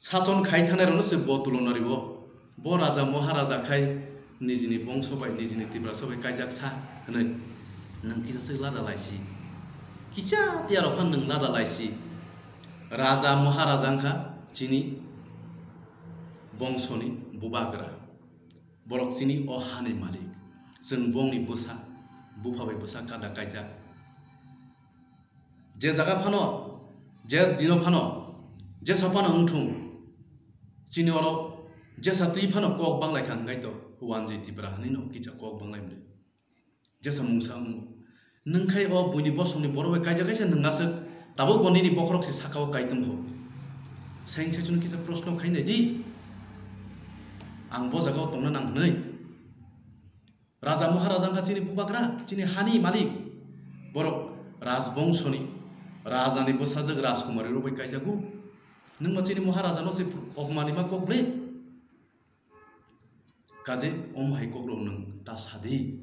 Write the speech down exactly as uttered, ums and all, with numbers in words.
Sason khai thanai rokno se bo tulona rio. Bo raja moharaja khai nijini bongso bai, nijini tiprasa bai kaijak sa hwnwi. Nwng kisa se lada laisi. Kisa tiya rok phan nwng lada laisi. Raja moharaja wngkha chini bongsoni bubagra. Borok chini o hani malik. Chwng bongni bwsa, bupha bai bwsa kada kaijak. Je jaga phano, je dino phano, jesa phano wngthung, chini oro jesa twi phano kok banglai kha, hwnkhe to wanjwi Tipra hinwi no kisa kok banglai mwnwi. Jesa mungsa wngo. Nwng khai o buini bosongni borok bai kaisa kaisa nwng aswk, tabuk bo nini bokhorok se saka o kai tongkho. Saing saichung kisa proshno khai nai di. Ang bo jaga o tongna nang hwnwi. Raja Maharaja wngkha chini bubagra, chini hani malik. Borok rajbongsoni, rajani bwsajwk Rajkumari rok bai kaijago. Nwng ma chini Maharaja no se opmani ma kok ble. Kaje omo hai kok rok nwng ta sadi.